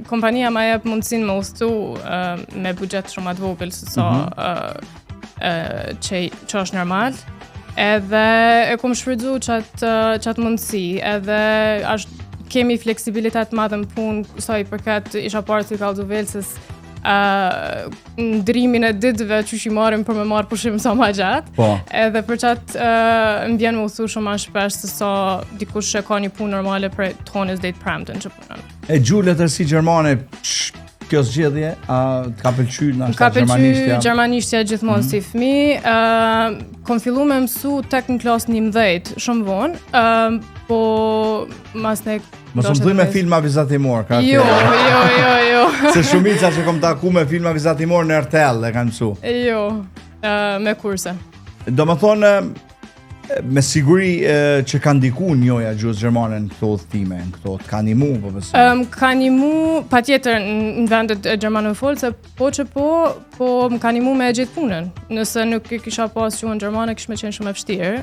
kompania ma jep mundësinë me udhëtu uh, me buxhet shumë ma të vogël se sa mm -hmm. uh, uh, që, që është normal. Edhe e kom shfrytzu qatë qat mundësi, edhe ashtë kemi fleksibilitet madh në punë sa i përket isha parë tu kallzu Velsës uh, ndrimin e ditëve që i marrim për me marrë pushim sa ma gjatë. Po. Edhe për qatë uh, më vjen me udhëtu shumë ma shpesh se sa dikush që ka një punë normale prej t'honës deri t'premten që punon. E gjuhë letërsi gjermane, sh, kjo zgjedhje, a të ka pëlqy në ka pëlqy gjermanishtja gjithmonë mm -hmm. si fëmi. Uh, kom fillu me mësu tek në klasë 11, shumë vonë, uh, po mas ne Mos më thuj me filma vizatimor, ka. Jo, jo, jo, jo. Se shumica që kom taku me filma vizatimor në RTL e kanë mësu. Jo, uh, me kurse. Domethonë, me siguri që ka ndiku njohja e gjuhës gjermane në këto udhëtime, në këto të ka nimu, po besoj. Um, ka nimu, patjetër në vendet e gjermanofolëse, po që po, po më ka nimu me e gjetë punën. Nëse nuk e kisha pas gjuhën gjermane, kish me qenë shumë e vështirë.